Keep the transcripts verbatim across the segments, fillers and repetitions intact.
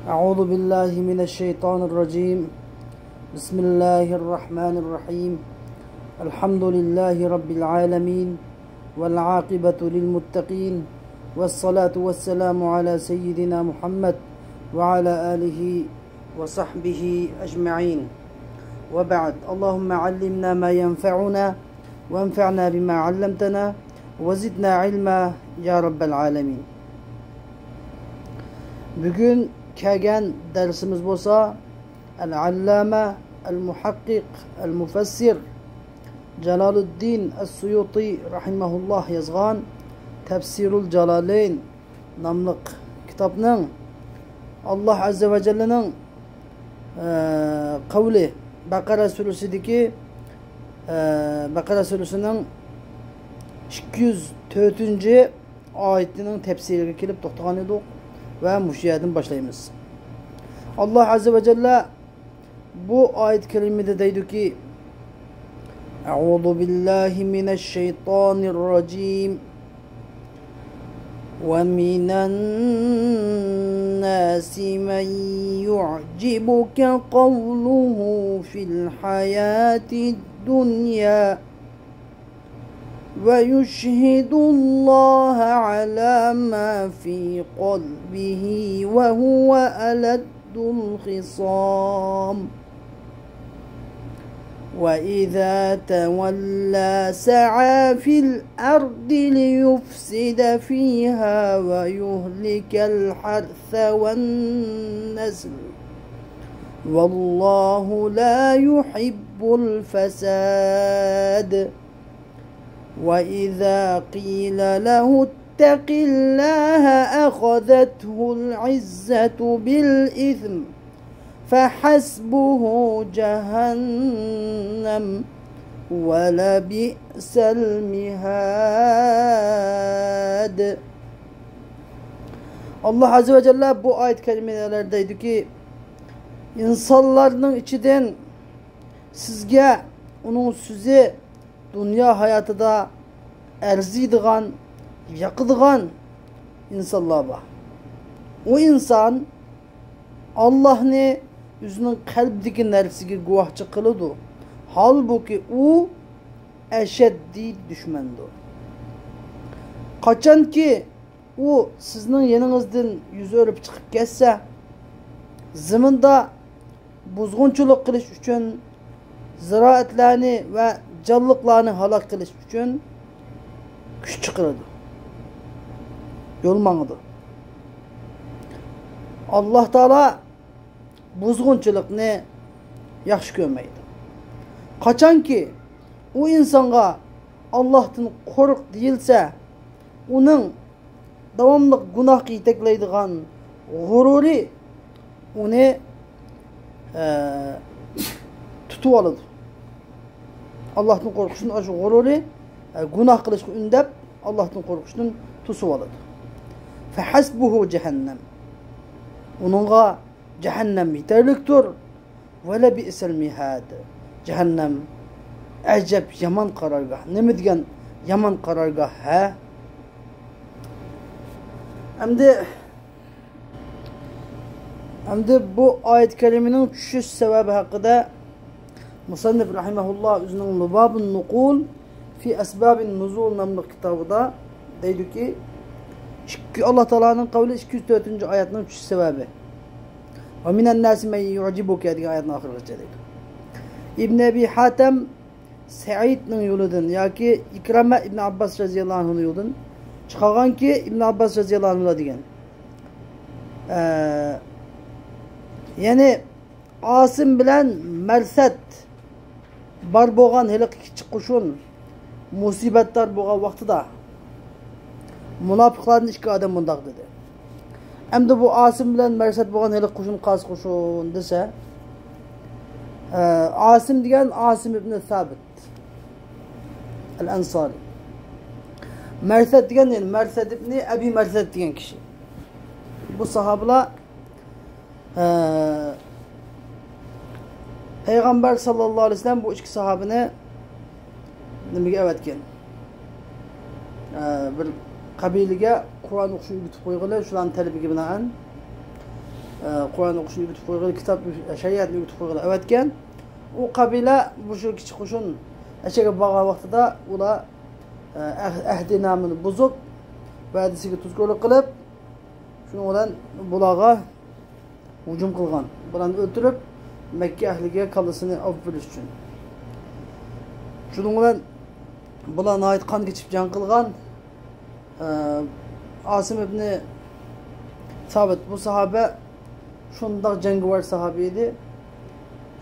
أعوذ بالله من الشيطان الرجيم. بسم الله الرحمن الرحيم. الحمد لله رب العالمين، والعاقبة للمتقين، والصلاة والسلام على سيدنا محمد وعلى آله وصحبه أجمعين. وبعد، اللهم علمنا ما ينفعنا، وانفعنا بما علمتنا، وزدنا علما يا رب العالمين. بۈگۈن كەلگەن دەرسىمىز بولسا، ئەل-ئەللامە، ئەل-مۇھەققىق، ئەل-مۇفەسسىر جالالۇددىن ئەس-سۇيۇتى رەھىمەھۇللاھ يازغان تەپسىرۇل جالالەين ناملىق كىتابنىڭ، ئاللاھ ئەززە ۋە جەللىنىڭ، ئە، قەۋلى، بەقەرە سۈرىسىدىكى، ئە، بەقەرە سۈرىسىنىڭ ئىككى يۈز تۆتىنچى ئايىتىنىڭ تەپسىرىگە كېلىپ توختىغان ئىدۇق ۋە مۇشۇ يەردىن باشلايمىز. ئاللاھ ئەززە ۋە جەللە بۇ ئايەت كەرىمىدە دەيدۇكى، أعوذ بالله من الشيطان الرجيم. ومن الناس من يعجبك قوله في الحياة الدنيا ويشهد الله على ما في قلبه وهو ألد الخصام. وإذا تولى سعى في الأرض ليفسد فيها ويهلك الحرث والنسل والله لا يحب الفساد. وإذا قيل له اتق الله أخذته العزة بالإثم فحسبه جهنم ولبئس المهاد. ئاللاھ ئەززە ۋە جەللە بۇ ئايەت كەرىمىلەردە دەيدۇكى، ئىنسانلارنىڭ ئىچىدىن سىزگە ئۇنىڭ سۆزى دۇنيا ھاياتىدا ئەرزىيدىغان، ياقىدىغان ئىنسانلار بار. ئۇ ئىنسان ئاللاھنى ئۆزىنىڭ قەلبىدىكى نەرسىگە گۇۋاھچى قىلىدۇ. ھالبۇكى، ئۇ ئەشەددىي دۈشمەندۇر. قاچانكى ئۇ سىزنىڭ يېنىڭىزدىن يۈز ئۆرۈپ چىقىپ كەتسە، زېمىندا بۇزغۇنچىلىق قىلىش ئۈچۈن، زىرائەتلەرنى ۋە جانلىقلارنى ھالاك قىلىش ئۈچۈن كۈچ چىقىرىدۇ، يول ماڭىدۇ. ئاللاھ تائالا بۇزغۇنچىلىقنى ياخشى كۆرمەيدۇ. قاچانكى ئۇ ئىنسانغا ئاللاھتىن قورق دېيىلسە، ئۇنىڭ داۋاملىق گۇناھقا يېتەكلەيدىغان غۇرۇرى ئۇنى، ئە، تۇتۇۋالىدۇ. ئاللاھتىن قورقۇشتىن ئاشۇ غۇرۇرى، ئە، گۇناھ قىلىشقا ئۈندەپ، ئاللاھتىن قورقۇشتىن توسۇۋالىدۇ. فحسبه جهنم. ئۇنىڭغا جەھەننەم يېتەرلىكتۇر. ولبئس المهاد. جەھەننەم ئەجەب يامان قارارگاھ. نېمە دېگەن يامان قارارگاھ، ھە؟ ئەمدى، ئەمدى بۇ ئايەت كەرىمىنىڭ چۈشۈش سەۋەبى ھەققىدە مۇسەننىپ رەھىمەھۇللا ئۆزىنىڭ لۇبابۇن نۇقۇل في أسباب النزول ناملىق كىتابىدا دەيدۇكى، ئىككى، ئاللا تائالانىڭ قەۋلى ئىككى يۈز تۆتىنچى ئايەتنىڭ چۈشۈش سەۋەبى. ومن الناس من يعجبك دېگەن ئايەتنىڭ ئاخىرىغىچە دەيدۇ. ئىبن ئەبى ھاتەم سەئىدنىڭ يولىدىن ياكى ئىكرامە ئىبن ئابباس رەزىياللاھۇ ئەنھۇنىڭ يولىدىن چىقارغانكى، ئىبن ئابباس رەزىياللاھۇ ئەنھۇ دېگەن. ئە، يەنى ئاسىم بىلەن مەرسەت بار بولغان ھېلىقى كىچىك قوشۇن مۇسىبەتدار بولغان ۋاقتىدا مۇناپىقلاردىن ئىككى ئادەم مۇنداق دېدى. ئەمدى بۇ ئاسىم بىلەن مەرسەت بولغان ھېلىقى قوشۇن قايسى قوشۇن دېسە، ئە، ئاسىم دېگەن ئاسىم ئىبنى سابىت ئەل-ئەنسارى. مەرسەت دېگەن، يەنى مەرسەت ئىبنى ئەبى مەرسەت دېگەن كىشى. بۇ ساھابىلار، ئە، پەيغەمبەر ساللاللاھۇ ئەلەيھى ۋەسەللەم بۇ ئىككى ساھابىنى نېمىگە ئەۋەتكەن؟ ئە، بىر قەبىلىگە قۇرئان ئوقۇشنى ئۆگىتىپ قويغىلى، شۇلارنىڭ تەلىپىگە بىنائەن. ئە، قۇرئان ئوقۇشنى ئۆگىتىپ قويغىلى، كىتاب، شەرىئەتنى ئۆگىتىپ قويغىلى ئەۋەتكەن. ئۇ قەبىلە مۇشۇ كىچىك قوشۇن ئەشەگە بارغان ۋاقتىدا ئۇلار، ئە، ئەھ-، ئەھدىنامىنى بۇزۇپ، ۋەدىسىگە تۇزكورلۇق قىلىپ، شۇنىڭ بىلەن بۇلارغا ھۇجۇم قىلغان. بۇلارنى ئۆلتۈرۈپ، مەككە ئەھلىگە كاللىسىنى ئاپىرىش ئۈچۈن. شۇنىڭ بىلەن بۇلار ناھايىتى قان كېچىپ جەڭ قىلغان. ئە، ئاسىم ئىبنى سابىت بۇ ساھابە شۇنداق جەڭگىۋار ساھابە ئىدى.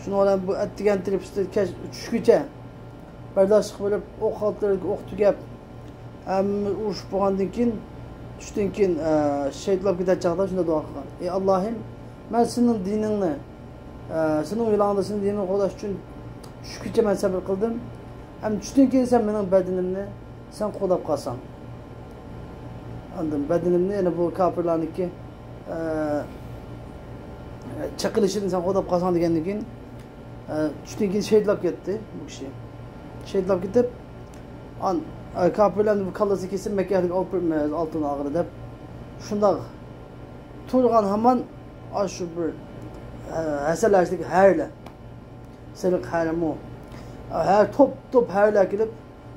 شۇنىڭ بىلەن بۇ ئەتىگەن تېرىپىسىدە كەچ چۈشكىچە بەرداشلىق بېرىپ، ئوق ئالدىلىرىدىكى ئوق تۈگەپ، ھەممە ئۇرۇشۇپ بولغاندىن كېيىن، چۈشتىن كېيىن، ئە، شېھىتلاپ كېتەر چاغدا شۇنداق دۇئا قىلغان: «ئەي ئاللاھىم، مەن سېنىڭ دىنىڭنى، ئە، سېنىڭ يولۇڭدا سېنىڭ دىنىڭنى قوغداش ئۈچۈن چۈشكىچە مەن سەبرى قىلدىم. ئەمدى چۈشتىن كېيىن سەن مېنىڭ بەدىنىمنى سەن قوغداپ قالساڭ.» ئاندىن بەدىنىمنى، يەنى بۇ كاپىرلارنىڭكى، ئە، چېقىلىشىدىن سەن قوغداپ قالساڭ دېگەندىن كېيىن، ئە، چۈشتىن كېيىن شېھىتلاپ كەتتى بۇ كىشى. شېھىتلاپ كېتىپ، ئان-، ئە، كاپىرلارنى بۇ كاللىسى كېسىپ، مەككە ئەھلىگە ئاپىرىپ، ئالتۇن ئاغىرى دەپ، شۇنداق تۇرغان ھامان ئاشۇ بىر، ئە، ھەسەل ھەرىسىدىكى ھەرىلەر، سېرىق ھەرىمۇ، ھەر توپ-توپ ھەرىلەر كېلىپ،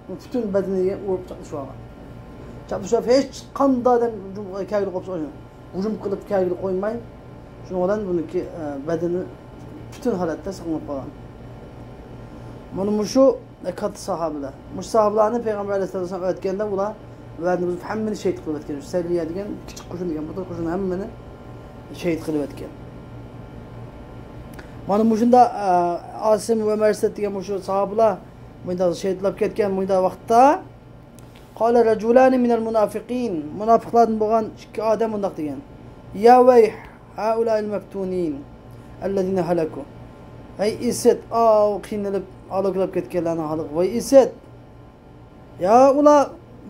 پۈتۈن بەدىنىگە ئۇرۇپ چاپلىشىۋالغان. چاپلىشىپ، ھېچقانداق ئادەم ھۇجۇم، كەلگىلى قويماي، ھۇجۇم قىلىپ كەلگىلى قويماي، شۇنىڭ بىلەن بۇنىڭكى، ئە، بەدىنى پۈتۈن ھالەتتە ساقلىنىپ قالغان. مانا مۇشۇ، ئە، كاتتا ساھابىلەر. مۇشۇ ساھابىلەرنى پەيغەمبەر ئەلەيھىسسالام ئۆتكەندە ئۇلار ۋەدىنى بۇزۇپ ھەممىنى شېھىت قىلىپ ئۆتكەن. شۇ سەرىيە دېگەن كىچىك قوشۇن دېگەن بۇ قوشۇن ھەممىنى شېھىت قىلىپ ئۆتكەن. مانا مۇشۇندا، ئە، ئاسىم ۋە مەرسەت دېگەن مۇشۇ ساھابىلار مۇنداق شېھىتلاپ كەتكەن، مۇنداق ۋاقىتتا، قال رجلان من المنافقين، مۇناپىقلاردىن بولغان ئىككى ئادەم مۇنداق دېگەن: يا ويح هؤلاء المفتونين الذين هلكوا. ھەي ئىسىت، ئاۋۇ قىينىلىپ ھالاكلاپ كەتكەنلەرنىڭ ھالىغا ۋاي ئىسىت. يا ئۇلار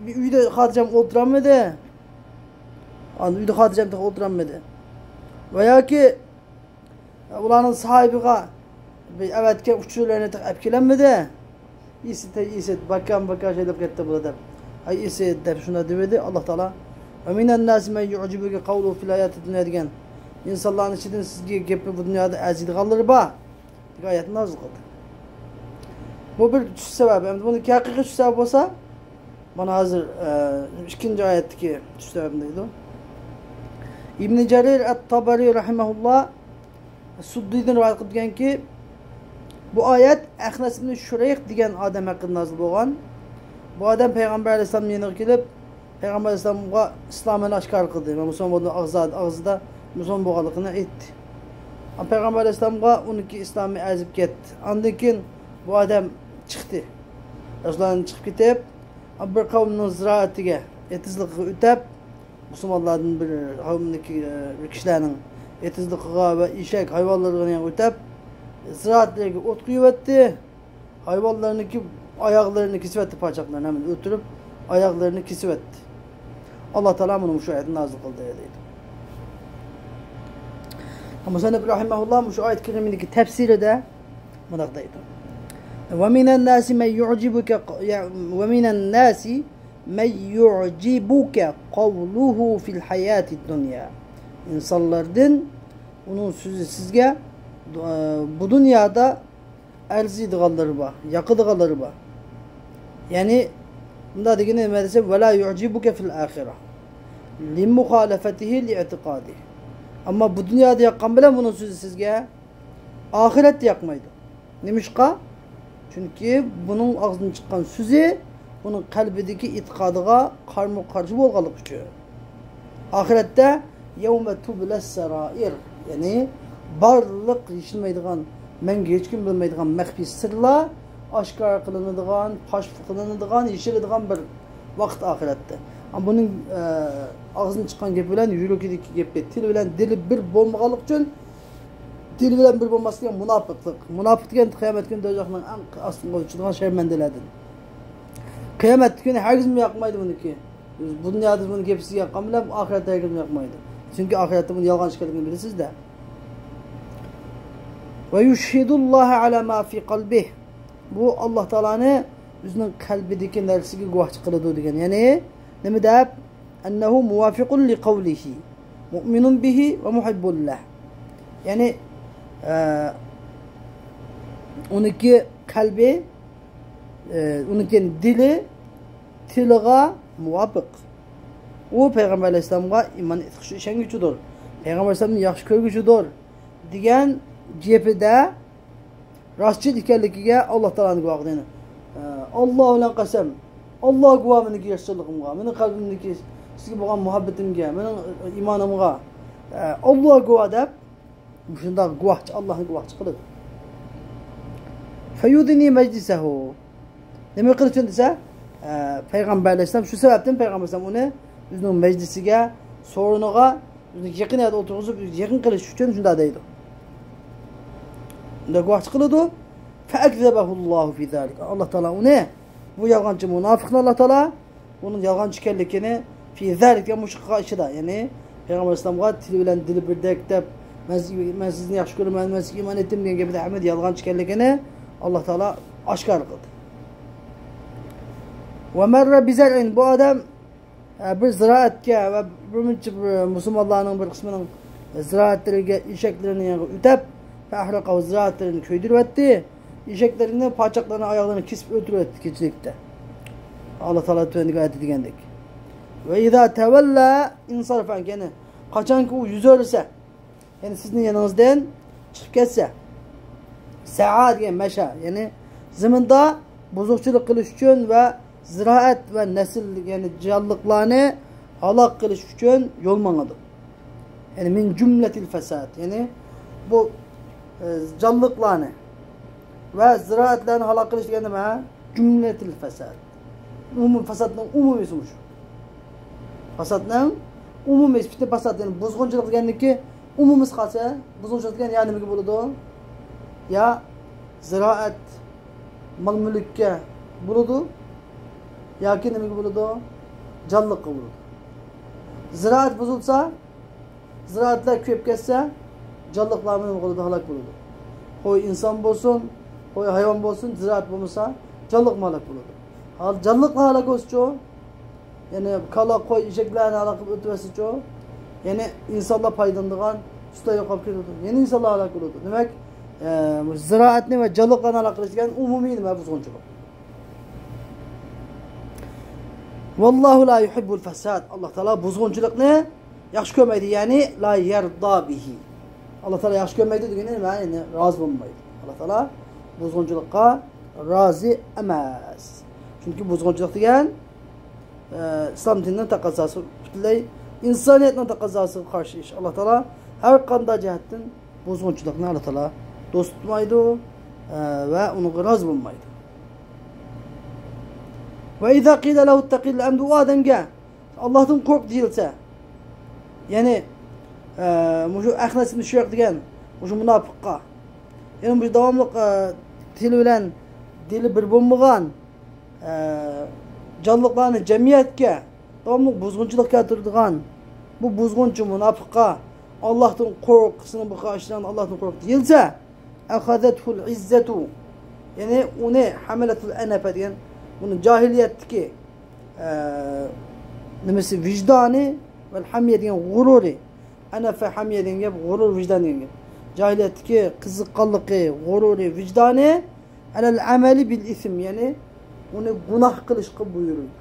ئۆيدە خاتىرجەم ئولتۇرالمىدى. ئاندىن ئۆيدە خاتىرجەم تېخى ئولتۇرالمىدى. ۋە ياكى ئۇلارنىڭ ساھىبىغا بىر ئەۋەتكەن ئۇچۇرلىرىنى تېخى ئەپ كېلەلمىدى. ئىسىت، ئىسىت، باكام، باكام شەيدەپ كەتتى بۇلار دەپ. ئەي ئىسىت دەپ شۇنداق دېۋىدى. ئاللا تائالا، ومن الناس من يعجبك قوله في الحياة الدنيا دېگەن. ئىنسانلارنىڭ ئىچىدىن سىزگە گېپى بۇ دۇنيادا ئەرزىيدىغانلىرى بار دېگەن ئايەتنى نازىل قىلدى. بۇ بىر چۈش سەۋەبى. ئەمدى بۇنىڭ ھەقىقىي چۈش سەۋەبى بولسا، مانا ھازىر، ئە، ئىككىنچى ئايەتتىكى چۈش سەۋەبىنى دەيدۇ. ئىبنى جەرىر ئەت-تابەرى رەھىمەھۇللا سۇددىدىن رىۋايەت قىلىپ كەلگەنكى، بۇ ئايەت ئەخنەس ئىبنى شۇرەيق دېگەن ئادەم ھەققىدە نازىل بولغان. بۇ ئادەم پەيغەمبەر ئەلەيھىسسالامنىڭ يېنىغا كېلىپ، پەيغەمبەر ئەلەيھىسسالامغا ئىسلامىنى ئاشكارا قىلدى. مەن مۇسۇلمان بولدۇم، ئاغزىدا، ئاغزىدا مۇسۇلمان بولغانلىقىنى ئېيتتى. پەيغەمبەر ئەلەيھىسسالامغا ئۇنىڭكى ئىسلامى ئەرزىپ كەتتى. ئاندىن كېيىن بۇ ئادەم چىقتى. رەسۇلۇللاھتىن چىقىپ كېتىپ، بىر قەۋمنىڭ زىرائىتىگە، ئېتىزلىقىغا ئۆتەپ، مۇسۇلمانلاردىن بىر قەۋمدىكى، ئە، بىر كىشىلەرنىڭ ئېتىزلىقىغا ۋە ئېشەك ھايۋانلىرىغا يەنە ئۆتەپ، زىرائەتلىرىگە ئوت قويۇۋەتتى. ھايۋانلىرىنىڭكى ئاياغلىرىنى كېسىۋەتتى، پاچاقلىرىنى ھەممىنى ئۆلتۈرۈپ، ئاياغلىرىنى كېسىۋەتتى. ئاللا تائالا مانا مۇشۇ ئايەتنى نازىل قىلدى دەيدۇ. مۇسەننىپ رەھىمەھۇللا مۇشۇ ئايەت كەرىمىدىكى تەپسىرىدە مۇنداق دەيدۇ. ومن الناس من يعجبك ق-، يا-، ومن الناس من يعجبك قوله في الحياة الدنيا. ئىنسانلاردىن ئۇنىڭ سۆزى سىزگە، ئە، بۇ دۇنيادا ئەرزىيدىغانلىرى بار، ياقىدىغانلىرى بار. يەنى، بۇنداق دېگىنى نېمە دېسە، ولا يعجبك في الآخرة لمخالفته لاعتقاده. ئەمما بۇ دۇنيادا ياققان بىلەن بۇنىڭ سۆزى سىزگە ئاخىرەتتە ياقمايدۇ. نېمىشقا؟ چۈنكى بۇنىڭ ئاغزىدىن چىققان سۆزى ئۇنىڭ قەلبىدىكى ئېتىقادىغا قارىمۇ قارشى بولغانلىقى ئۈچۈن. ئاخىرەتتە يوم تبلى السرائر، يەنى بارلىق يېشىلمەيدىغان، مەڭگۈ ھېچكىم بىلمەيدىغان مەخپىي سىرلار ئاشكارا قىلىنىدىغان، پاش قىلىنىدىغان، يېشىلىدىغان بىر ۋاقىت ئاخىرەتتە. ئەمما بۇنىڭ، ئە، ئاغزىدىن چىققان گېپى بىلەن يۈرىكىدىكى گېپى، تىلى بىلەن دىلى بىر بولمىغانلىقى ئۈچۈن، دىلى بىلەن بىر بولماسلىقى مۇناپىقلىق. مۇناپىق دېگەن قىيامەت كۈنى دوزاخنىڭ ئەڭ ئاستىغا چۈشىدىغان شەرمەندىلەردىن. قىيامەت كۈنى ھەرگىزمۇ ياقمايدۇ بۇنىڭكى. بۇ دۇنيادا بۇنىڭ گېپى سىزگە ياققان بىلەن ئاخىرەتتە ھەرگىزمۇ ياقمايدۇ. چۈنكى ئاخىرەتتە بۇنىڭ يالغان ئىكەنلىكىنى بىلىسىز-دە. ويشهد الله على ما في قلبه. بۇ ئاللا تائالانى ئۆزىنىڭ قەلبىدىكى نەرسىگە گۇۋاھچى قىلىدۇ دېگەن. يەنى نېمە دەپ؟ أنه موافق لقوله، مؤمن به ومحب له. يەنى، ئە، ئۇنىڭكى قەلبى، ئە، ئۇنىڭكى دىلى تىلىغا مۇۋاپىق. ئۇ پەيغەمبەر ئەلەيھىسسالامغا ئىمان ئېيتقۇچى، ئىشەنگۈچىدۇر. پەيغەمبەر ئەلەيھىسسالامنى ياخشى كۆرگۈچىدۇر، دېگەن گېپىدە راستچىل ئىكەنلىكىگە ئاللا تائالانى گۇۋاھ قىلدى. ئاللا بىلەن قەسەم، ئاللا گۇۋاھ مېنىڭكى ياخشىچىلىقىمغا، مېنىڭ قەلبىمدىكى سىزگە بولغان مۇھەببىتىمگە، مېنىڭ ئىمانىمغا، ئاللا گۇۋاھ دەپ، مۇشۇنداق گۇۋاھچى، ئاللانى گۇۋاھچى قىلىدۇ. فيدني مجلسه. نېمە قىلىشچۇ دېسە، ئە، پەيغەمبەر ئەلەيھىسسالام، شۇ سەۋەبتىن پەيغەمبەر ئەلەيھىسسالام ئۇنى ئۆزىنىڭ مەجلىسىگە، سورۇنىغا، ئۆزىنىڭ يېقىن يەردە ئولتۇرغۇزۇپ، يېقىن قىلىش ئۈچۈن شۇنداق دەيدۇ. شۇنداق گۇۋاھچى قىلىدۇ. فأكذبه الله في ذلك. ئاللا تائالا ئۇنى، بۇ يالغانچى مۇناپىقنى ئاللا تائالا ئۇنىڭ يالغانچى ئىكەنلىكىنى، في ذلك، دېگەن مۇشۇ قىلغان ئىشىدا، يەنى پەيغەمبەر ئەلەيھىسسالامغا تىلى بىلەن دىلى بىردەك دەپ، مەن سىز-، مەن سىزنى ياخشى كۆرىمەن، مەن سىزگە ئىمان ئېيتتىم دېگەن گېپىدە ھەممىدە يالغانچى ئىكەنلىكىنى ئاللا تائالا ئاشكارا قىلدى. ومر بزرع، بۇ ئادەم، ئە، بىر زىرائەتكە ۋە بىر مۇنچە بىر مۇسۇلمانلارنىڭ بىر قىسمىنىڭ زىرائەتلىرىگە، ئېشەكلىرىنى يەنە ئۆتەپ، فأحرقه، زىرائەتلىرىنى كۆيدۈرۈۋەتتى. ئېشەكلىرىنى، پاچاقلىرىنى، ئاياغلىرىنى كېسىپ ئۆلتۈرۈۋەتتى كېچىلىكتە. ئاللا تائالا تۆۋەندىكى ئايەتتە دېگەندەك. وإذا تولى انصرف، يەنى قاچانكى ئۇ يۈز ئۆرۈسە، يەنى سىزنىڭ يېنىڭىزدىن چىقىپ كەتسە، سەئا دېگەن مەشا، يەنى زېمىندا بۇزۇقچىلىق قىلىش ئۈچۈن ۋە زىرائەت ۋە نەسىل، يەنى جانلىقلارنى ھالاك قىلىش ئۈچۈن يول ماڭىدۇ. يەنى من جملة الفساد، يەنى بۇ، ئە، جانلىقلارنى ۋە زىرائەتلەرنى ھالاك قىلىش دېگەن نېمە؟ جملة الفساد. ئومۇم، فاسادنىڭ ئومۇمىي ئىسمى شۇ. فاسادنىڭ ئومۇمىي ئىسمى، پاساد، يەنى بۇزغۇنچىلىق دېگەننىڭكى ئومۇمىي قالسا، بۇزغۇنچىلىق دېگەن يا نېمىگە بولىدۇ؟ يا زىرائەت، مال-مۈلۈككە بولىدۇ، ياكى نېمىگە بولىدۇ؟ جانلىققا بولىدۇ. زىرائەت بۇزۇلسا، زىرائەتلەر كۆپ كەتسە، جانلىقلارمۇ نېمە بولىدۇ؟ ھالاك بولىدۇ. قوي ئىنسان بولسۇن، قوي ھايۋان بولسۇن، زىرائەت بولمىسا، جانلىقمۇ ھالاك بولىدۇ. ھال-، جانلىقلار ھالاك بولسىچۇ؟ يەنى كالا، قوي، ئېشەكلەرنى ھالاك قىلىپ ئۆتۈۋەتسىچۇ؟ يەنى ئىنسانلار پايدىلىنىدىغان سۈتلەر يوقاپ كېتىدۇ. يەنە ئىنسانلار ھالاك بولىدۇ. دېمەك، ئە، زىرائەتنى ۋە جانلىقلارنى ھالاك قىلىش دېگەن ئومۇمىي نېمە؟ بۇزغۇنچىلىق. والله لا يحب الفساد. ئاللا تائالا بۇزغۇنچىلىقنى ياخشى كۆرمەيدۇ، يەنى لا يرضى به. ئاللا تائالا ياخشى كۆرمەيدۇ دېگىنى نېمە؟ يەنى رازى بولمايدۇ. ئاللا تائالا بۇزغۇنچىلىققا رازى ئەمەس. چۈنكى بۇزغۇنچىلىق دېگەن، ئە، ئىسلام دىنىنىڭ تەقەززاسى، پۈتۈنلەي ئىنسانىيەتنىڭ تەقەززاسىغا قارشى ئىش. ئاللا تائالا ھەر قانداق جەھەتتىن بۇزغۇنچىلىقنى ئاللا تائالا دوست تۇتمايدۇ، ئە، ۋە ئۇنىڭغا رازى بولمايدۇ. وإذا قيل له اتق الله، ئەمدى ئۇ ئادەمگە ئاللاھتىن قورق دېيىلسە، يەنى، ئە، مۇشۇ ئەخنەس ئىبنى شۇرەيق دېگەن مۇشۇ مۇناپىققا، يەنى مۇشۇ داۋاملىق، ئە، تىلى بىلەن دىلى بىر بولمىغان، ئە، جانلىقلارنى جەمئىيەتكە داۋاملىق بۇزغۇنچىلىق كەلتۈرىدىغان بۇ بۇزغۇنچى مۇناپىققا ئاللاھتىن قورق، سېنىڭ بۇ قىلغان ئىشلىرىڭدىن ئاللاھتىن قورق دېيىلسە، أخذته العزة، يەنى ئۇنى، حملته الأنفة دېگەن، بۇنى جاھىلىيەتتىكى، ئە، نېمىسى، ۋىجدانى، ۋەل ھەمىيە دېگەن غۇرۇرى، ئەنەفە، ھەمىيە دېگەن گەپ، غۇرۇر، ۋىجدان دېگەن گەپ. جاھىلىيەتتىكى قىزىققانلىقى، غۇرۇرى، ۋىجدانى، على العمل بالإثم، يەنى ئۇنى گۇناھ قىلىشقا بۇيرۇيدۇ.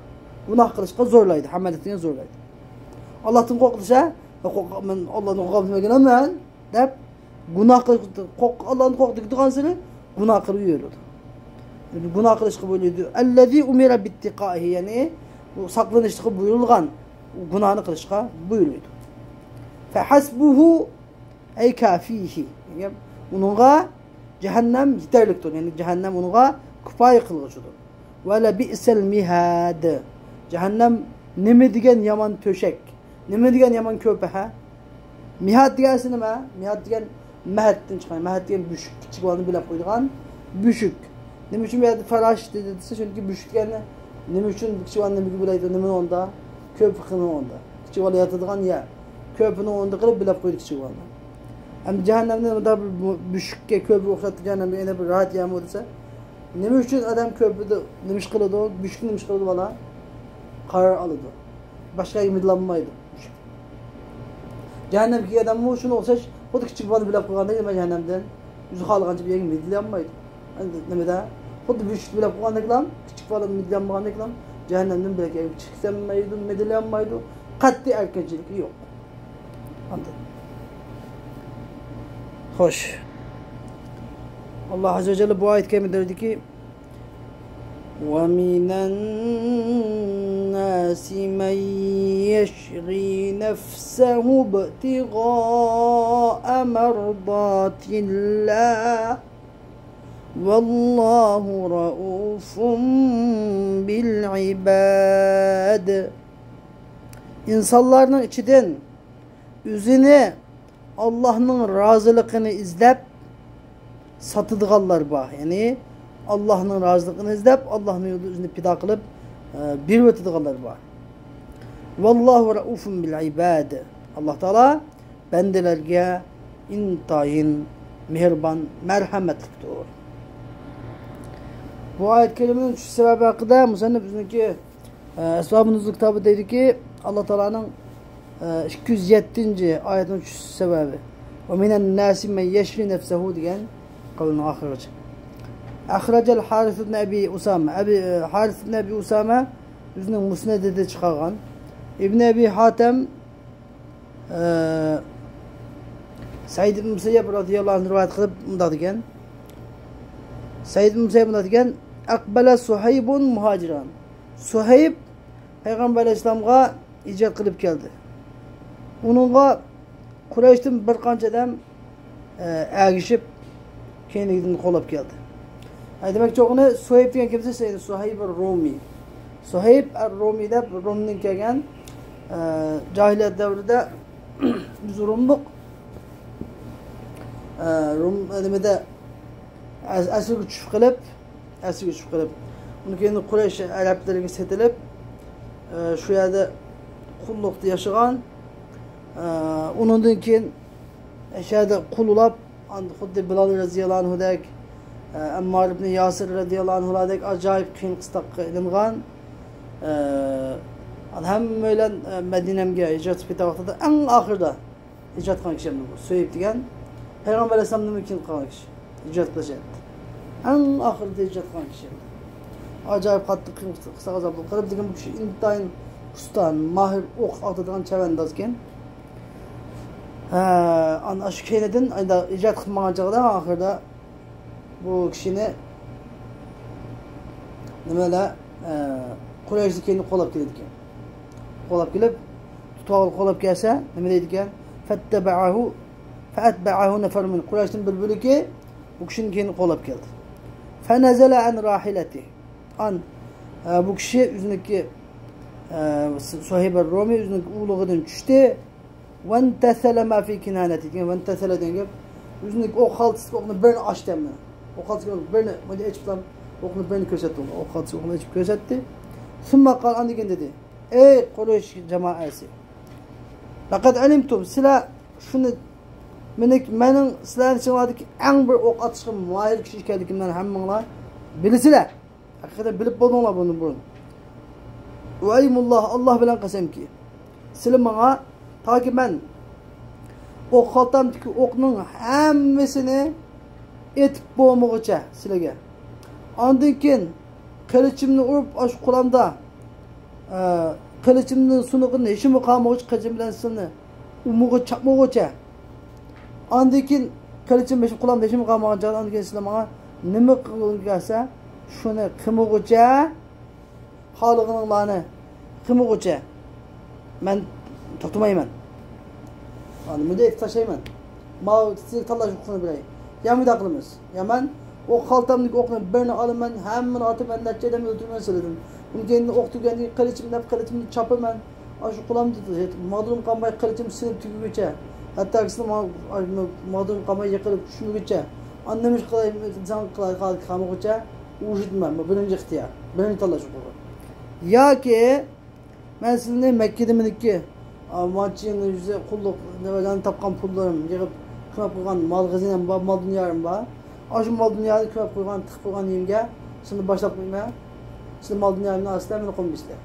گۇناھ قىلىشقا زورلايدۇ، ھەمەلەتنى زورلايدۇ. ئاللاھتىن قورق دېسە، «قورق، مەن ئاللاھتىن قورقىدىغان ئادەممەن» دەپ، گۇناھ قىلىش، قورق، ئاللاھتىن قورق دېگەن سېرى گۇناھ قىلىپ يۈرىدۇ. گۇناھ قىلىشقا بۇيرۇيدۇ. الذي أمر باتقائه، يەنى بۇ ساقلىنىشقا بۇيرۇلغان گۇناھنى قىلىشقا بۇيرۇيدۇ. فحسبه أي كافيه، يەنى ئۇنىڭغا جەھەننەم يېتەرلىكتۇر، يەنى جەھەننەم ئۇنىڭغا كۇپايە قىلغۇچىدۇر. ولبئس المهاد، جەھەننەم نېمە دېگەن يامان تۆشەك، نېمە دېگەن يامان كۆرپە، ھە؟ مىھاد دېگەن ئەسلى نېمە؟ مىھاد دېگەن مەھەتتىن چىققان، مەھەت دېگەن بۆشۈك، كىچىك بالىنى بىلەپ قويىدىغان بۆشۈك. نېمە ئۈچۈن بۇ يەردە فىراش دېدى دېسە، چۈنكى بۆشۈك دېگەننى نېمە ئۈچۈن كىچىك بالىنى نېمىگە بىلەيدۇ، نېمىنى ئۇندا؟ كۆرپىنى ئۇندا. كىچىك بالا ياتىدىغان يەر. كۆرپىنى ئۇندا قىلىپ بىلەپ قويدى كىچىك بالىنى. ئەمدى جەھەننەمنى مۇنداق بىر بۆشۈككە، كۆرپىگە ئوخشاتتى، جەھەننەمگە يەنە بىر راھەت يەرمۇ دېسە، نېمە ئۈچۈن ئادەم كۆرپىدە نېمە ئىش قىلىدۇ، بۆشۈكتە نېمە ئىش قىلىدۇ بالا؟ قارار ئالىدۇ. باشقا يەرگە مىدىرلانمايدۇ. جەھەننەمگە كىرگەن ئادەممۇ شۇنىڭغا ئوخشاش خۇددى كىچىك بالىنى بىلەپ قويغاندەك، نېمە جەھەننەمدىن ئۆزى خالىغانچە بىر يەرگە مىدىرلىيالمايدۇ. ئەمدى نېمىدە؟ خۇددى بۆشۈكتە بىلەپ قويغاندەكلا، كىچىك بالا مىدىرلىيالمىغاندەكلا، جەھەننەمدىن بىر يەرگە چىقسەلمەيدۇ، مىدىرلىيالمايدۇ. قەتئىي ئەركىنچىلىكى يوق. ئاندىن. خوش. ئاللا ئەززە ۋە جەللە بۇ ئايەت كەرىمىدە دەيدۇكى، ومن الناس من يشري نفسه ابتغاء مرضات الله والله رءوف بالعباد. ئىنسانلارنىڭ ئىچىدىن ئۆزىنى ئاللاھنىڭ رازىلىقىنى ئىزدەپ ساتىدىغانلار بار. يەنى ئاللاھنىڭ رازىلىقىنى ئىزدەپ، ئاللاھنىڭ يولىدا ئۆزىنى پىدا قىلىپ، ئە، بېرىۋېتىدىغانلار بار. ۋاللاھۇ رەئۇفۇن بىل ئىباد. ئاللاھ تائالا بەندىلەرگە ئىنتايىن مېھرىبان، مەرھەمەتلىكتۇر. بۇ ئايەت كەرىمىنىڭ چۈشۈش سەۋەبى ھەققىدە مۇسەننىپ ئۆزىنىڭكى ئە، ئەسۋابۇ نۇزۇل كىتابىدا دەيدۇكى، ئاللا تائالانىڭ، ئە، ئىككى يۈز يەتتىنچى ئايەتنىڭ چۈشۈش سەۋەبى، ۋە مىنەن ناسى مەن يەشرى نەفسەھۇ دېگەن قەۋلىنىڭ ئاخىرىغىچە. ئەخرەجەل ھارىس ئىبن ئەبى ئۇسامە، ئەبى، ئە، ھارىس ئىبن ئەبى ئۇسامە ئۆزىنىڭ مۇسنەدىدە چىقارغان. ئىبن ئەبى ھاتەم ئە، سەئىد ئىبن مۇسەييەب رازىياللاھۇ ئەنھۇ رىۋايەت قىلىپ مۇنداق دېگەن. سەئىد ئىبن مۇسەييەب مۇنداق دېگەن، ئەقبەلە سۇھەيبۇن مۇھاجىران. سۇھەيب پەيغەمبەر ئەلەيھىسسالامغا ھىجرەت قىلىپ كەلدى. ئۇنىڭغا قۇرەيشتىن بىر قانچە ئادەم ئە، ئەگىشىپ، كەينىدىن قولاپ كەلدى. ئە، دېمەكچى بولغىنى، سۇھەيب دېگەن كىم دېسە، سۇھەيب رومى. سۇھەيب ئەر رومى دەپ رومدىن كەلگەن، ئە، جاھىلىيەت دەۋرىدە بىز روملۇق، ئە، روم، نېمىدە، ئەس-، ئەسىرگە چۈشۈپ قېلىپ، ئەسىرگە چۈشۈپ قېلىپ، ئۇنىڭ كېيىن قۇرەيش ئەرەبلىرىگە سېتىلىپ، ئە، شۇ يەردە قۇللۇقتا ياشىغان. ئە، ئۇنىڭدىن كېيىن شۇ يەردە قۇل بولاپ، ئان-، خۇددى بىلال رەزىياللاھۇ ئەنھۇدەك، ئە، ئەممار ئىبنى ياسىر رەزىياللاھۇ ئەنھۇلاردەك ئاجايىپ قىيىن قىستاققا ئېلىنغان. ئە، ئان-، ھەممەيلەن، ئە، مەدىنەمگە ھىجرەت قىلىپ كېتىۋاتىدۇ. ئەڭ ئاخىرىدا ھىجرەت قىلغان كىشى ئەمدى بۇ سۇھەيب دېگەن پەيغەمبەر ئەلەيھىسسالامدىن كېيىن قىلغان كىشى. ھىجرەت قىلىش ئەتتى. ئەڭ ئاخىرىدا ھىجرەت قىلغان كىشى. ئاجايىپ قاتتىق قىيىنچىلىق، قىستاق ئازابلىق قىلىپ، لېكىن بۇ كىشى ئىنتايىن ئۇستا، ماھىر ئوق ئاتىدىغان چەۋەندازكەن. ھە، ئانا شۇ كەينىدىن ئايدا ھىجرەت قىلمىغان چاغدا ئاخىرىدا بۇ كىشىنى نېمىلەر، ئە، قۇرەيشلىك كەينىدىن قولاپ كېلىدىكەن. قولاپ كېلىپ، تۇتۇۋالغىلى قولاپ كەلسە، نېمە دەيدىكەن؟ فەتتەبەئەھۇ، فەئەتبەئەھۇ نەفەرۇن مىن قۇرەيشتىن بىر بۆلىكى بۇ كىشىنىڭ كەينىدىن قولاپ كەلدى. فەنەزەلە ئەن راھىلەتىھى. ئان، ئە، بۇ كىشى ئۆزىنىڭكى، ئە، سۇ-، سۇھەيب ئەر رومى ئۆزىنىڭكى ئۇلۇغىدىن چۈشتى. ۋەنتەسەلە ما فى كىنانەتى دېگەن، ۋەنتەسەلە دېگەن گەپ، ئۆزىنىڭكى ئوق خالتىسىدىكى ئوقنى بىرنى ئاچتى ھەممە. ئوق خالتىسىدىكى بىرنى، مۇنداق ئېچىپلا، ئوقنى بىرنى كۆرسەتتى ئۇنىڭ. ئوق خالتىسىدىكى ئوقنى ئېچىپ كۆرسەتتى. ثم قال، ئاندىن كېيىن دېدى، ئەي قۇرەيش جامائەسى، لەقەد ئەلىمتۇم، سىلەر شۇنى، مېنىڭ، مېنىڭ سىلەرنىڭ ئىچىڭلاردىكى ئەڭ بىر ئوق ئاتىشقا ماھىر كىشى ئىكەنلىكىمنى ھەممىڭلار بىلىسىلەر. ھەقىقەتەن بىلىپ بولدۇڭلار بۇنى بۇرۇن. ۋەئەيمۇللاھ، ئاللاھ بىلەن قەسەمكى، سىلى ماڭا، تاكى مەن ئوق خالتامدىكى ئوقنىڭ ھەممىسىنى ئېتىپ بولمىغۇچە سىلىگە. ئاندىن كېيىن قىلىچىمنى ئۇرۇپ، ئاشۇ قولامدا، ئە، قىلىچىمنىڭ سۇنۇقىدىن ھېچنېمە قالمىغۇچە، قىلىچىم بىلەن سىلىنى ئۇمىغا چاپمىغۇچە. ئاندىن كېيىن قىلىچىم بېشىم قۇلام بېشىم قالمىغان چاغدا، ئاندىن كېيىن سىلەر ماڭا نېمە قىلغۇڭ كەلسە، شۇنى قىلمىغۇچە، خالىغىنىڭلارنى قىلمىغۇچە مەن توختىمايمەن. ئاندىن مۇنداق ئېيتىپ تاشلايمەن. ماۋۇ سىزگە تاللاش ھوقۇقىنى بېرەي. يا مۇنداق قىلىمىز. يا مەن ئوق خالتامدىكى ئوقنى بىرنى ئالىمەن، ھەممىنى ئاتىمەن، نەچچە ئادەمنى ئۆلتۈرىمەن سىلىدىن. ئۇنىڭ كېيىن ئوق تۈگەندىن كېيىن قىلىچىمنى ئېلىپ، قىلىچىمنى چاپىمەن. ئاشۇ قولامدا ماغدۇرۇم قالماي، قىلىچىم سىنىپ تۈگىگۈچە، ھەتتاكى سىلەر ماغدۇرۇم قالماي يىقىلىپ چۈشمىگۈچە، ئاندىن نېمە ئىش قىلاي، ئىنسان قىلاي قالمىغۇچە ئۇرۇشىمەن. بۇ بىرىنچى ئىختىيار، بىرىنچى تاللاش ھوقۇقى. ياكى مەن سىلىنى مەككىدە مېنىڭكى، ئا، مانچە يىلنىڭ يۈزى قۇللۇق دەۋەرگەن تاپقان پۇللىرىم، يىغىپ كۆمۈپ قويغان مال خەزىنەم بار، مال دۇنيالىرىم بار. ئاشۇ مال دۇنيانى كۆمۈپ قويغان، تىقىپ قويغان يېرىمگە سىلىنى باشلاپ قويىمەن. سىلى مال دۇنيالىرىمنى ئالىسىلەر، مېنى قويمىسىلەر.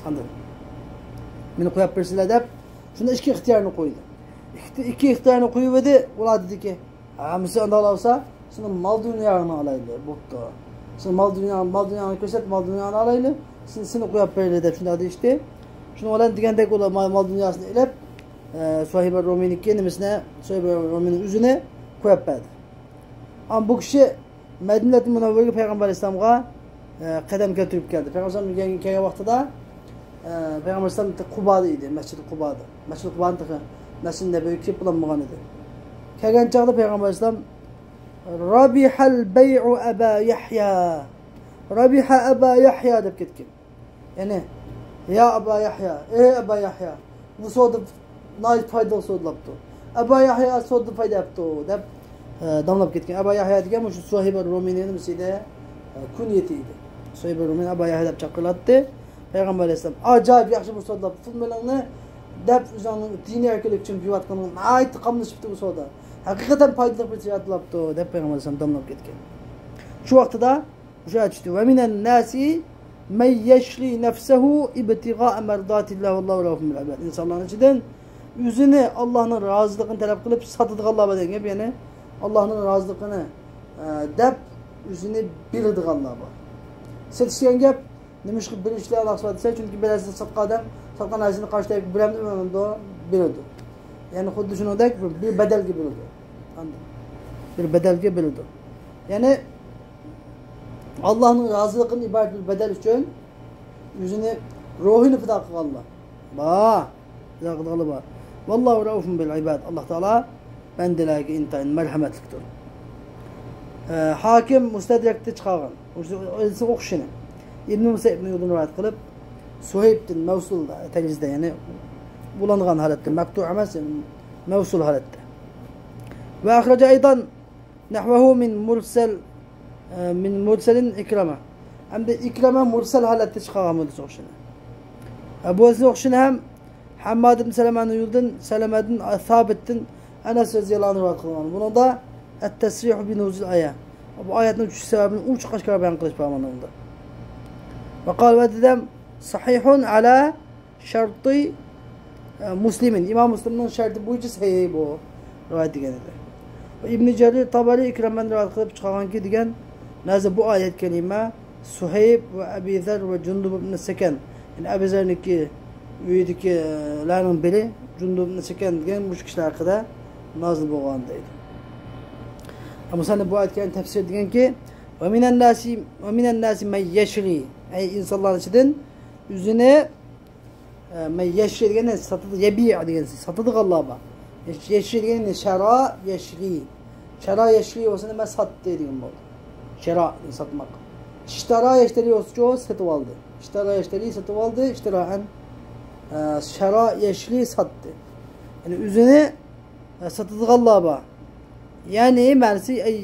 ئاندىن مېنى قويۇپ بېرىسىلەر دەپ، شۇنى ئىككى ئىختىيارنى قويدى. ئىككى، ئىككى ئىختىيارنى قويۇۋىدى. ئۇلار دېدىكى، ھەممىسى ئانداق بولسا، سېنىڭ مال دۇنياڭنى ئالايلى، بوپتۇ. سېنىڭ مال دۇنياڭ، مال دۇنياڭنى كۆرسەت، مال دۇنياڭنى ئالايلى، سېنى، سېنى قويۇپ بېرەيلى دەپ شۇنداق دېيىشتى. شۇنىڭ بىلەن دېگەندەك ئۇلار مال، مال دۇنياسىنى ئېلىپ، ئە، سۇھەيب رومىينىڭكى نېمىسىنى، سۇھەيب رومىينىڭ ئۆزىنى قويۇپ بەردى. ئەمما بۇ كىشى مەدىنەتۇل مۇنەۋۋەرىگە پەيغەمبەر ئەلەيھىسسالامغا، ئە، قەدەم كۆتۈرۈپ كەلدى. پەيغەمبەر ئەلەيھىسسالام كەلگەن، كەلگەن ۋاقتىدا، ئە، پەيغەمبەر ئەلەيھىسسالام قۇبادا ئىدى، مەسچىدى قۇبادا. مەسچىدى قۇبانىڭ تېخى مەسچىدى نەبەۋىگە كىرىپ بولالمىغان ئىدى. كەلگەن چاغدا پەيغەمبەر ئەلەيھىسسالام، «رابىھەل بەيئۇ ئەبا يەھيا، رابىھە ئەبا يەھيا» دەپ كەتكەن. يەنى، «يا ئەبا يەھيا، ئەي ئەبا يەھيا، بۇ سودا ناھايىتى پايدىلىق سودىلاپتۇ. ئەبا يەھيا سودا پايدا ئەپتۇ» دەپ، ئە، داڭلاپ كەتكەن. ئەبا يەھيا دېگەن مۇشۇ سۇھەيب رومىينىڭ نېمىسى ئىدى؟ ئە، كۇنيىتى ئىدى. سۇھەيب رومىينى ئەبا يەھيا دەپ چاقىرىلاتتى. پەيغەمبەر ئەلەيھىسسالام، «ئاجايىپ ياخشى بۇ سودىلاپتۇ، پۇل مېلىڭنى دەپ ئۆزۈڭنىڭ دىنىي ئەركىنلىك ئۈچۈن بېرىۋاتقىنىڭ ناھايىتى قاملىشىپتۇ بۇ سودا. ھەقىقەتەن پايدىلىق بىر تىجارەت بولاپتۇ» دەپ پەيغەمبەر ئەلەيھىسسالام داڭلاپ كەتكەن. شۇ ۋاقتىدا مۇشۇ ئايەت چۈشتى. «ومن الناس من يشري نفسه ابتغاء مرضات الله والله رؤوف بالعباد.» ئىنسانلارنىڭ ئىچىدىن ئۆزىنى ئاللاھنىڭ رازىلىقىنى تەلەپ قىلىپ ساتىدىغانلار بار دېگەن گەپ، يەنى ئاللاھنىڭ رازىلىقىنى، ئە، دەپ ئۆزىنى بېرىدىغانلار بار. سېتىش دېگەن گەپ، نېمىشقا بېرىشلەر ئالاقىسى بار دېسە، چۈنكى بىرەرسى ساتقان ئادەم ساتقان نەرسىنى قارشى تەرەپكە بېرەمدۇ، بېرىدۇ. يەنى خۇددى شۇنىڭدەك بىر بەدەلگە بېرىدۇ. ئاندىن بىر بەدەلگە بېرىدۇ. يەنى ئاللاھنىڭ رازىلىقىدىن ئىبارەت بىر بەدەل ئۈچۈن ئۆزىنى، روھىنى پىدا قىلغانلار بار. پىدا قىلغانلار بار. والله رؤوف بالعباد. ئاللاھ تائالا بەندىلەرگە ئىنتايىن مەرھەمەتلىكتۇر. ئە، ھاكىم مۇستەدرەكتە چىقارغان. ئوقۇشىنى. ئىبن مۇسەييىبنىڭ يولىدىن رىۋايەت قىلىپ، سۇھەيبتىن مەۋسۇل تەرىزىدە، يەنى بۇلانغان ھالەتتە، مەقتۇ ئەمەس، مەۋسۇل ھالەتتە. وأخرج أيضا نحوه من مرسل، ئە، من مرسل إكرمة. ھەمدە ئىكرىمە مۇرسەل ھالەتتە چىقارغان بۇ ئوقۇشىنى. ئە، بۇ ئوقۇشىنى ھەم ھەمماد ئىبن سەلەمەنىڭ يولىدىن، سەلەمەدىن، سابىتتىن، ئەنەس رەزىياللاھۇ ئەنھۇ رىۋايەت قىلغان. بۇنىڭدا التصريح بنزول الآية. بۇ ئايەتنىڭ چۈشۈش سەۋەبىنى ئوچۇق ئاشكارا بايان قىلىش بار مانا بۇندا. وقال ۋە دېدىم، صحيح على شرط، ئە، مسلم. ئىمام مۇسلىمنىڭ شەرتى بويىچە سەھىھ بۇ رىۋايەت دېگەن ئىدى. ئىبن جەرىر تابەرى ئىكرىمەدىن رىۋايەت قىلىپ چىقارغانكى دېگەن نەزە بۇ ئايەت كەرىمە سۇھەيب ۋە ئەبى زەر ۋە جۇندۇب ئىبن سەكەن، يەنى ئەبۇ زەرنىڭكى ئۆيىدىكىلەرنىڭ بىرى جۇندۇب ئىبن سەكەن دېگەن مۇشۇ كىشىلەر ھەققىدە نازىل بولغان دەيدۇ. ئەبۇ سەنە بۇ ئايەتكە تەپسىر دېگەنكى، «ومن الناس، ومن الناس من يشري»، ئەي ئىنسانلار ئىچىدىن ئۆزىنى، ئە، مەن يەشرى دېگەن ساتىدۇ، يەبىئۇ دېگەن ساتىدىغانلار بار. يەش-، يەشرى دېگەن شارا يەشرى. شارا يەشرى بولسا نېمە؟ ساتتى دېگەن بولدى. شارا دېگەن ساتماق. ئىشتارا يەشتەرى بولسىچۇ؟ سېتىۋالدى. ئىشتارا يەشتەرى سېتىۋالدى، ئىشتىراھەن. ئە، شارا يەشرى ساتتى. يەنى ئۆزىنى، ئە، ساتىدىغانلار بار. يەنى مەنىسى، ئەي،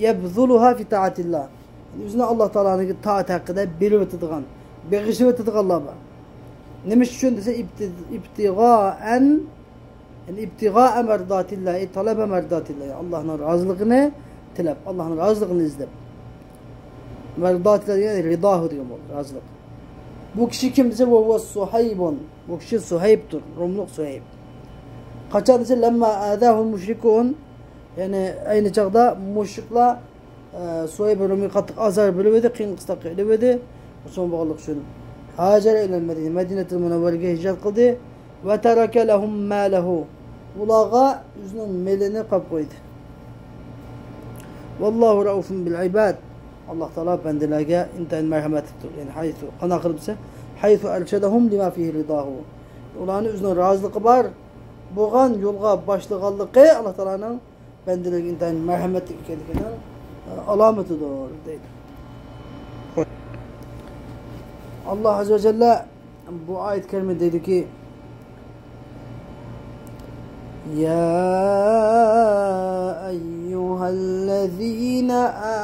يبذلها في طاعة الله. يەنى ئۆزىنى ئاللاھ تائالانىڭ تائەت ھەققىدە بېرىۋېتىدىغان، بېغىشلىۋېتىدىغانلار بار. نېمە ئۈچۈن دېسە، ابت-، ابتغاء، يەنى ابتغاء مرضات الله، أي طلب مرضات الله. ئاللاھنىڭ رازىلىقىنى تىلەپ، ئاللاھنىڭ رازىلىقىنى ئىزدەپ. مرضات الله دېگەن رىزاھۇ دېگەن بولدى، رازىلىق. بۇ كىشى كىم دېسە، وهو صهيب. بۇ كىشى سۇھەيبتۇر، روملۇق سۇھەيب. قاچان دېسە، لما آذاه المشركون، يەنى ئەينى چاغدا مۇشرىكلار، ئە، سۇھەيب رومىي قاتتىق ئازار بېرىۋىدى، قىيىن قىستاققا ئېلىۋىدى. مۇسۇلمان بولغانلىقى ئۈچۈن. هاجر إلى المدينة، مەدىنەتۇل مۇنەۋۋەرىگە ھىجرەت قىلدى. وترك لهم ماله، ئۇلارغا ئۆزىنىڭ مېلىنى قويۇپ قويدى. والله رؤوف بالعباد. ئاللاھ تائالا بەندىلەرگە ئىنتايىن مەرھەمەتلىكتۇر. يەنى حيث، قانداق قىلىپ دېسە، حيث أرشدهم لما فيه رضاه. ئۇلارنى ئۆزىنىڭ رازىلىقى بار بولغان يولغا باشلىغانلىقى ئاللاھ تائالانىڭ بەندىلەرگە ئىنتايىن مەرھەمەتلىك ئىكەنلىكىنىڭ، ئە، ئالامىتىدۇر دەيدۇ. ئاللاھ ئەززە ۋە جەللە بۇ ئايەت كەرىمە دەيدۇكى، يا أيها الذين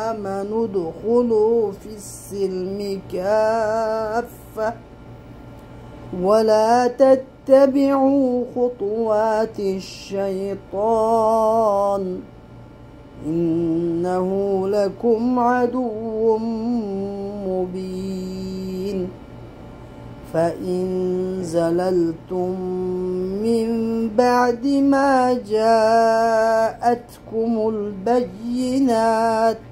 آمنوا ادخلوا في السلم كافة ولا تتبعوا خطوات الشيطان إنه لكم عدو مبين فإن زللتم من بعد ما جاءتكم البينات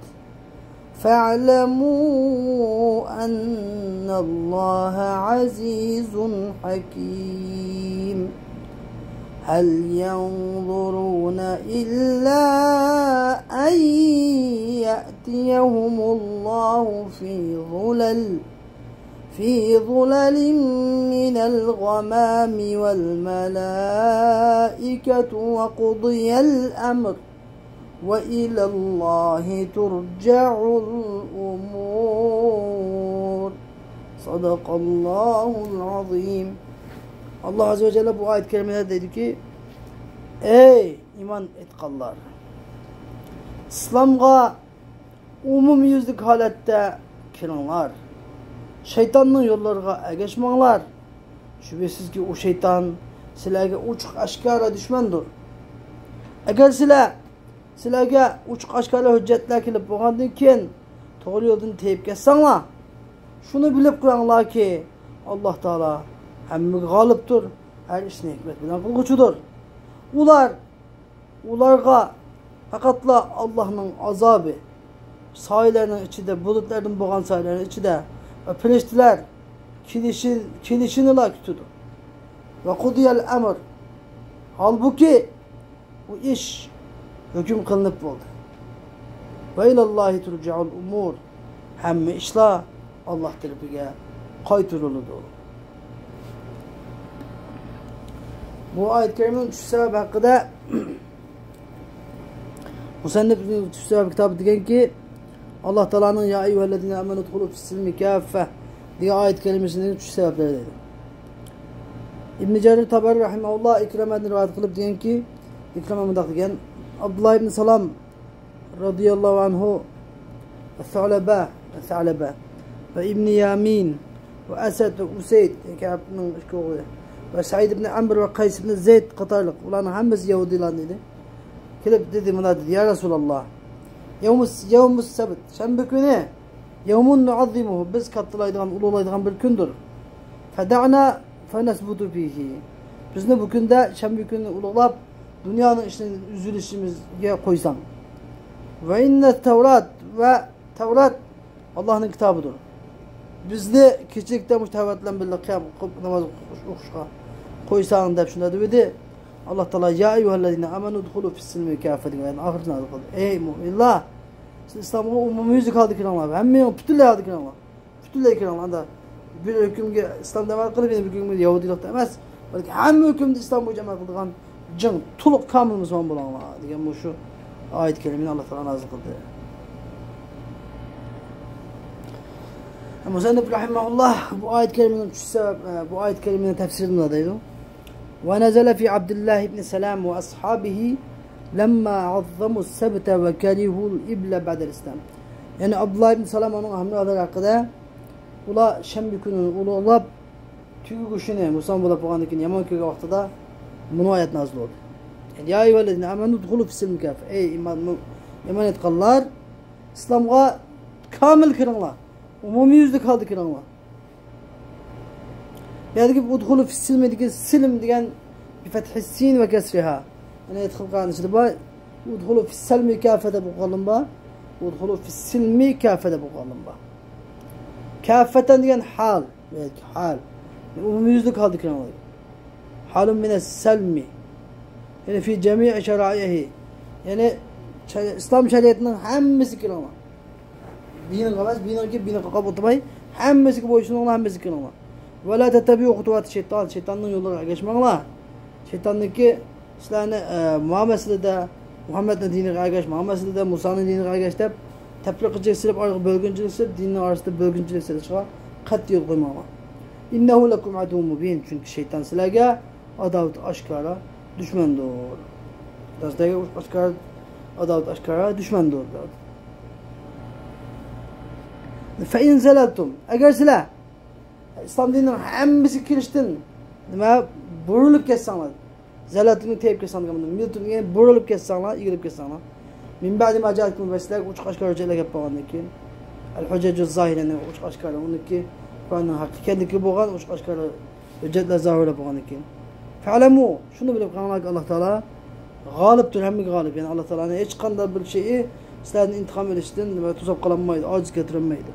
فاعلموا أن الله عزيز حكيم. هل ينظرون إلا أن يأتيهم الله في ظلل في ظلل من الغمام والملائكة وقضي الأمر وإلى الله ترجع الأمور. صدق الله العظيم. ئاللا ئەززە ۋە جەللە بۇ ئايەت كەرىمىدە دەيدۇكى، ئەي ئىمان ئېيتقانلار، ئىسلامغا ئومۇميۈزلۈك ھالەتتە كىرىڭلار. شەيتاننىڭ يوللىرىغا ئەگەشمەڭلار. شۈبھىسىزكى، ئۇ شەيتان سىلەرگە ئوچۇق ئاشكارا دۈشمەندۇر. ئەگەر سىلەر، سىلەرگە ئوچۇق ئاشكارا ھۆججەتلەر كېلىپ بولغاندىن كېيىن توغرا يولدىن تېيىپ كەتسەڭلار، شۇنى بىلىپ قويۇڭلاركى، ئاللا تائالا ھەممىگە غالىبتۇر، ھەر ئىشنى ھېكمەت بىلەن قىلغۇچىدۇر. ئۇلار ئۇلارغا پەقەتلا ئاللاھنىڭ ئازابى، سايىلەرنىڭ ئىچىدە، بۇلۇتلاردىن بولغان سايىلەرنىڭ ئىچىدە ۋە پەرىشتىلەر كېلىشى، كېلىشىنىلا كۈتىدۇ. ۋە قۇدىيەل ئەمر. ھالبۇكى، ئۇ ئىش ھۆكۈم قىلىنىپ بولدى. ۋە ئىلەللاھى تۇرجەئۇل ئۇمۇر. ھەممە ئىشلار ئاللا تەرىپىگە قايتۇرۇلىدۇ. بۇ ئايەت كەرىمىنىڭ چۈشۈش سەۋەبى ھەققىدە مۇسەننىپ چۈشۈش سەۋەبى كىتابى دېگەنكى، ئاللا تائالانىڭ يا ئەييۇھەللەزىنە ئامەنۇ ئۇدخۇلۇ فىسسىلمى كاففە دېگەن ئايەت كەرىمىسىنىڭ چۈشۈش سەۋەبلىرى دەيدۇ. ئىبنى جەرىر تەبەرى رەھىمەھۇللا ئىكرىمەدىن رىۋايەت قىلىپ دېگەنكى، ئىكرىمە مۇنداق دېگەن، ئابدۇللا ئىبنى سالام رەزىياللاھۇ ئەنھۇ، سەلەبە، سەلەبە ۋە ئىبنى يامىن ۋە ئەسەد ۋە ئۇسەيد، كەئبنىڭ ئىككى ئوغلى، ۋە سەئىد ئىبنى ئەمر ۋە قەيس ئىبنى زەيد قاتارلىق، ئۇلارنىڭ ھەممىسى يەھۇدىيلار ئىدى. كېلىپ دېدى، مۇنداق دېدى، يا رەسۇلاللا، يەۋمۇس، يەۋمۇس سەبت، شەنبە كۈنى، يەۋمۇن نۇئەززىمۇھۇ، بىز كاتتىلايدىغان، ئۇلۇغلايدىغان بىر كۈندۇر. فەدەئنا فەنەسبۇتۇ فىھى. بىزنى بۇ كۈندە، شەنبە كۈنى ئۇلۇغلاپ، دۇنيانىڭ ئىشىدىن ئۈزۈلۈشىمىزگە قويساڭ. ۋە ئىننە تەۋرات، ۋە تەۋرات ئاللاھنىڭ كىتابىدۇر. بىزنى كېچىلىكتە مۇشۇ تەۋرات بىلەن بىللە قىيام قىلىپ ناماز ئوقۇشقا قويساڭ دەپ شۇنداق دېدى. ئاللا تائالا يا ئەييۇھەللەزىنە ئامەنۇ ئۇدخۇلۇ فىسسىلمى كاففە دېگەن ئايەتنىڭ ئاخىرىسىنى نازىل قىلدى. ئەي مۆمىنلار، سىز ئىسلامغا ئومۇميۈزلۈك ھالدا كىرىڭلار، ھەممىڭ پۈتۈنلەي ھالدا كىرىڭلار. پۈتۈنلەي كىرىڭلار. ئاندا بىر ھۆكۈمگە ئىسلام دەپ ئەمەل قىلىپ، يەنە بىر ھۆكۈمگە يەھۇدىيلىق ئەمەس، بەلكى ھەممە ھۆكۈمدە ئىسلام بويىچە ئەمەل قىلىدىغان جىڭ، تولۇق كامىل مۇسۇلمان بولۇڭلار دېگەن مۇشۇ ئايەت كەرىمىنى ئاللا تائالا نازىل قىلدى. مۇسەننىپ رەھىمەھۇللا بۇ ئايەت كەرىمىنىڭ چۈشۈش سەۋەب، بۇ ئايەت كەرىمىنىڭ تەپسىرىنى مۇنداق دەيدۇ. ونزل في عبد الله بن سلام وأصحابه لما عظموا السبت وكرهوا الإبل بعد الإسلام. يەنى ئابدۇللا ئىبن سالام، ئۇنىڭ ھەمراھلىرى ھەققىدە، ئۇلار شەنبە كۈنىنى ئۇلۇغلاپ، تۆگە گۆشىنى مۇسۇلمان بولاپ بولغاندىن كېيىن يامان كۆرگەن ۋاقتىدا مۇنۇ ئايەت نازىل بولدى. يا ئەييۇھەللەزىنە ئامەنۇ ئۇدخۇلۇ فىسسىلمى كاففە. ئەي ئىمان، ئىمان ئېيتقانلار، ئىسلامغا كامىل كىرىڭلار. ئومۇميۈزلۈك ھالدا كىرىڭلار. بۇ يەردىكى ئۇدخۇلۇ فىسسىلمىدىكى سىلم دېگەن بىفەتھىسسىن ۋە كەسرىھا. يەنى ئېيتقان قائىدىسىدە بار. ئۇدخۇلۇ فىسسەلمى كاففە دەپ ئوقۇغانلىرىمۇ بار. ئۇدخۇلۇ فىسسىلمى كاففە دەپ ئوقۇغانلىمۇ بار. كاففەتەن دېگەن ھال. ھال. ئومۇميۈزلۈك ھالدا كىرىڭلار. ھالۇن مىنەس سەلمى. يەنى في جميع شرائعه. يەنى شەرى-، ئىسلام شەرىئىتىنىڭ ھەممىسىگە كىرىڭلار. بىنىڭ ئەمەس، بىنىڭكى بىنىڭ قاقاپ ئولتۇرماي، ھەممىسىگە بويسۇنۇڭلار، ھەممىسىگە كىرىڭلار. ۋە لا تەتتەبىئۇ خۇتۇۋاتى شەيتان، شەيتاننىڭ يوللىرىغا ئەگەشمەڭلار. شەيتاننىڭكى سىلەرنى، ئە، ماڭا مەسىلىدە مۇھەممەدنىڭ دىنىغا ئەگەش، ماڭا مەسىلىدە مۇسانىڭ دىنىغا ئەگەش دەپ تەپرىقىچىلىك سېلىپ، ئارىغا بۆلگۈنچىلىك سېلىپ، دىننىڭ ئارىسىدا بۆلگۈنچىلىك سېلىشقا قەتئىي يول قويماڭلار. ئىننەھۇ لەكۇم ئەدۇۋۋۇن مۇبىن، چۈنكى شەيتان سىلەرگە ئاداۋىتى ئاشكارا دۈشمەندۇر. شەيتان سىلەرگە ئاشكارا، ئاداۋىتى ئاشكارا دۈشمەندۇر. فەئىن زەلەلتۇم، ئەگەر سىلەر ئىسلام دىنىنىڭ ھەممىسىگە كىرىشتىن نېمە بۇرۇلۇپ كەتسەڭلار، زەلەلتۇمنى تېيىپ كەتسەڭلار دېگەن، مىلتۇم دېگەن بۇرۇلۇپ كەتسەڭلار، ئېگىلىپ كەتسەڭلار. مىن بەئدى ما جاءەتكۇم، سىلەرگە ئوچۇق ئاشكارا ھۆججەتلەر كەپ بولغاندىن كېيىن. ئەل ھۇججەجۇ زاھىرە، ئوچۇق ئاشكارا، ئۇنىڭكى قۇرئاننىڭ ھەق ئىكەنلىكى بولغان، ئوچۇق ئاشكارا ھۆججەتلەر زاھىرلاپ بولغاندىن كېيىن. فەلەمۇ، شۇنى بىلىپ قېلىڭلاركى، ئاللا تائالا غالىپتۇر، ھەممىگە غالىپ. يەنى ئاللا تائالانىڭ ھېچقانداق بىر شېئى سىلەردىن ئىنتىقام ئېلىشتىن ۋە توساپ قالالمايدۇ، ئاجىز كەلتۈرەلمەيدۇ.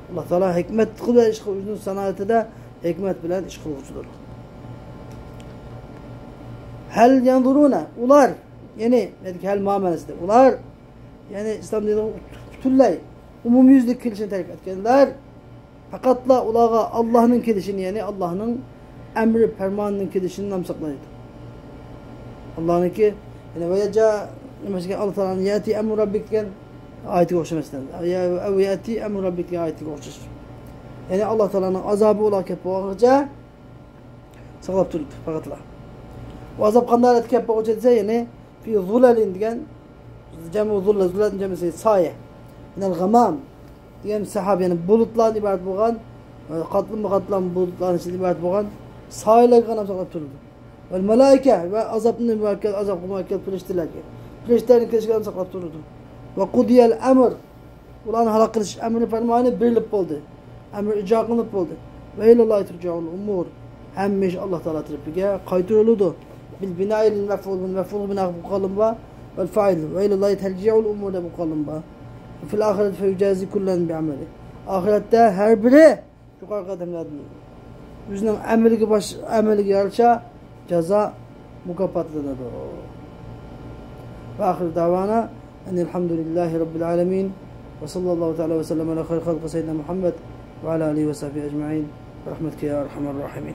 ئاللا تائالا ھېكمەت قىلىپ ئىش قىل-، ئۆزىنىڭ سانائىتىدە ھېكمەت بىلەن ئىش قىلغۇچىدۇر. ھەل يەنزۇرۇنە، ئۇلار، يەنى، يەنى ھەل ما مەنىسىدە، ئۇلار، يەنى ئىسلام دىنىغا پۈتۈنلەي ئومۇميۈزلۈك كېلىشىنى تەلەپ ئەتكەنلەر، پەقەتلا ئۇلارغا ئاللانىڭ كېلىشىنى، يەنى ئاللانىڭ ئەمرى پەرمانىنىڭ كېلىشىنى نام ساقلايدۇ. ئاللانىڭكى، يەنى ۋە يەجا، نېمە دېگەن، ئاللا تائالانىڭ يەتى ئەمرۇ رەببىك دېگەن ئايىتىگە ئوخشىماس. يا، ئەۋ يەتى ئەمرۇ رەببىك دېگەن ئايىتىگە ئوخشاش. يەنى ئاللا تائالانىڭ ئازابى ئۇلارغا كەپ بولغانغىچە ساقلاپ تۇرىدۇ پەقەتلا. ئۇ ئازاب قانداق ھالەتتە كەپ بولغۇچە دېسە، يەنى في ظلل دېگەن، جەمۇ زۇللە، زۇللەتنىڭ جەمئىسى سايە. مىنەل غامام دېگەن سەھاب، يەنى بۇلۇتلاردىن ئىبارەت بولغان، قاتلىما قاتلام بۇلۇتلارنىڭ ئىچىدىن ئىبارەت بولغان سايىلەرگە غەنىم ساقلاپ تۇرىدۇ. ۋەل مەلائىكە، ۋە ئازابنى مۇئەككەل، ئازابقا مۇئەككەل پەرىشتىلەرگە، پەرىشتىلەرنىڭ كېلىشىگە غەنىم ساقلاپ تۇرىدۇ. ۋە قۇدىيەل ئەمر، ئۇلارنى ھالاك قىلىش ئەمرى پەرمانى بېرىلىپ بولدى. ئەمر ئىجرا قىلىنىپ بولدى. ۋە ئىلەللاھى تۇرجەئۇل ئۇمۇر. ھەممە ئىش ئاللا تائالا تەرىپىگە قايتۇرۇلىدۇ. بىل بىنائىل مەفئۇل، مەفئۇل بىنا قىلىپ قالغانلىقى بار. ۋەل فائىل. ۋە ئىلەللاھى تەرجىئۇل ئۇمۇر دەپ قالغانلىقى بار. فىل ئاخىرەتى فەيۇجازى كۇللەن بىئەمەلى. ئاخىرەتتە ھەر بىرى يۇقىرىقى ئادەملەردىن ئۆزىنىڭ ئەمىلىگە باش-، ئەمىلىگە يارىشا جازا مۇكاپاتلىنىدۇ. ۋە ئاخىر دەۋانا ئەنىلھەمدۇلىللاھى رەببىل ئالەمىن. ۋە ساللاللاھۇ تەئالە ۋە سەللەم ئەلا خەيرى خەلقى سەييىدىنا مۇھەممەد ۋە ئەلا ئالىھى ۋە سەھبىھى ئەجمەئىن. بىرەھمەتىكە يا ئەرھەمەر راھىمىن.